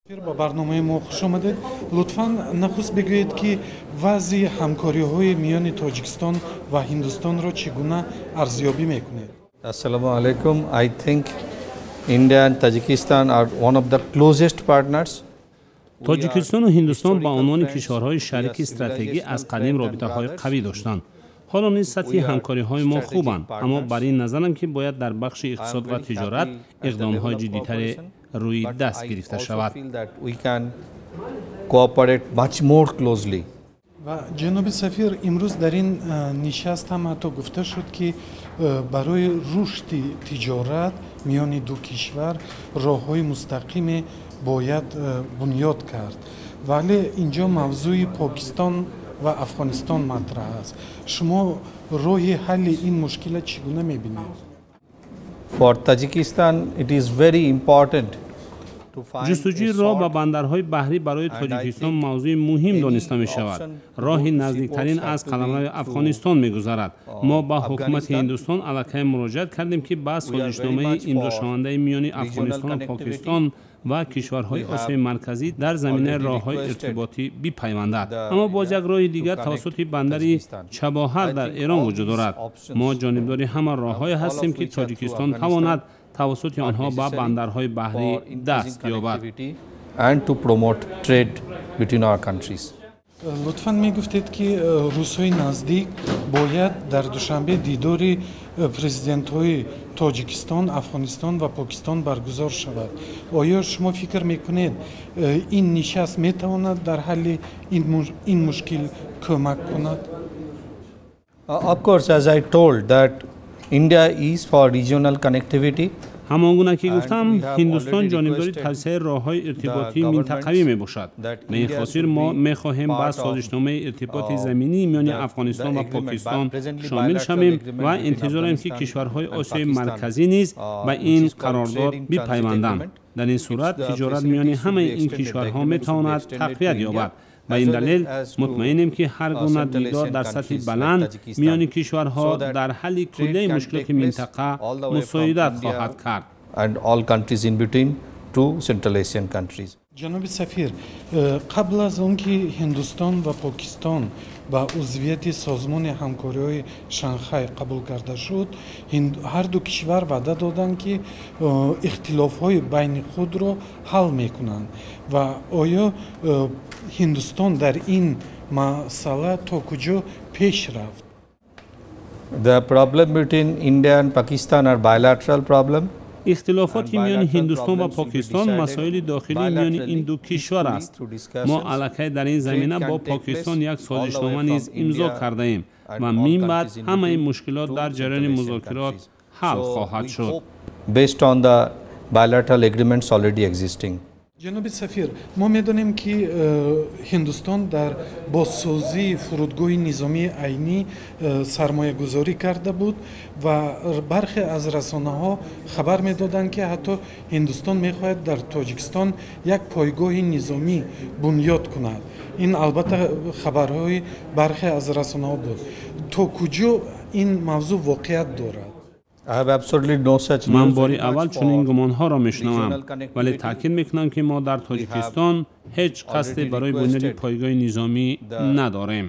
Ба барномаи мо хуш омадед. Лутфан нахуст бигӯед, ки вазъи ҳамкориҳои миёни Тоҷикистон ва Ҳиндустонро чӣ гуна арзёбӣ мекунед? Assalamu alaikum. I think India and Tajikistan are one of the closest partners. Тоҷикистону Ҳиндустон ба унвони кишварҳои шарики стратегӣ аз қадим робитаҳои қавӣ доштанд. Ҳоло низ сатҳи ҳамкориҳои мо хубанд, аммо бар ин назарам, ки бояд дар бахши иқтисод ва тиҷорат иқдомҳои ҷиддитаре рӯи даст гирифта шавад. Ва, ҷаноби сафир, имрӯз дар ин нишаст ҳам ҳатто гуфта шуд, ки барои рушди тиҷорат миёни ду кишвар роҳҳои мустақиме бояд бунёд кард, вале инҷо мавзӯи Покистон ва Афғонистон матраҳ аст. Шумо роҳи ҳалли ин мушкила чӣ гуна мебинед? For Tajikistan, it is very important. Ҷустуҷӯи роҳ ба бандарҳои баҳрӣ барои Тоҷикистон мавзӯи муҳим дониста мешавад. Роҳи наздиктарин аз қаламрави Афғонистон мегузарад. Мо ба ҳукумати Ҳиндустон аллакай муроҷиат кардем, ки ба созишномаи имзошавандаи миёни Афғонистону Покистон ва кишварҳои Осиёи Марказӣ дар заминаи роҳҳои иртиботӣ бипайвандад. Аммо боз як роҳи дигар тавассути бандари Чабоҳар дар Эрон вуҷуд дорад. Мо ҷонибдори ҳама роҳҳое ҳастем, ки Тоҷикистон тавонад тавассути онҳо ба бандарҳои баҳрӣ даст ёбад. And to promote trade between our countries. Лутфан мегуфтед, ки рӯзҳои наздик бояд дар Душанбе дидори президентҳои Тоҷикистон, Афғонистон ва Покистон баргузор шавад. Оё шумо фикр мекунед, ин нишаст метавонад дар ҳалли ин мушкил кӯмак кунад? Of course, as I told, that India is for regional connectivity. Ҳамон гуна ки гуфтам, Ҳиндустон ҷонибдори тавсеаи роҳҳои иртиботии минтақавӣ мебошад. Ба ин хотир мо мехоҳем ба созишномаи иртиботи заминии миёни Афғонистон ва Покистон шомил шавем ва интизорем, ки кишварҳои Осиёи Марказӣ низ ба ин қарордод бипайванданд. Дар ин сурат тиҷорат миёни ҳамаи ин кишварҳо метавонад тақвият ёбад. Ба ин далел мутмаинем, ки ҳар гуна дидор дар сатҳи баланд миёни кишварҳо дар ҳалли куллияи мушкилоти минтақа мусоидат хоҳад кард. And all countries in between two Central Asian countries. Ҷаноби сафир, қабл аз он ки Ҳиндустон ва Покистон ба узвияти Созмони ҳамкориҳои Шанхай қабул карда шуд, ҳарду кишвар ваъда доданд, ки ихтилофҳои байни худро ҳал мекунанд. Ва оё Ҳиндустон дар ин масъала то куҷо пеш рафт? The problem between India and Pakistan are bilateral problem. Ихтилофоти миёни Ҳиндустон ва Покистон масоили дохилии миёни ин ду кишвар аст. Мо аллакай дар ин замина бо Покистон як созишнома низ имзо кардаем ва мин баъд ҳамаи мушкилот дар ҷараёни музокирот ҳал хоҳад шуд. Based on the bilateral agreements already existing. Ҷаноби сафир, мо медонем, ки Ҳиндустон дар бозсозии фурудгоҳи низомии Айнӣ сармоягузорӣ карда буд ва бархе аз расонаҳо хабар медоданд, ки ҳатто Ҳиндустон мехоҳад дар Тоҷикистон як пойгоҳи низомӣ бунёд кунад. Ин албатта хабарҳои бархе аз расонаҳо буд. То куҷо ин мавзӯъ воқеият дорад? Ман бори аввал чунин гумонҳоро мешунавам, вале таъкид мекунам, ки мо дар Тоҷикистон ҳеҷ қасде барои бунёди пойгоҳи низомӣ надорем.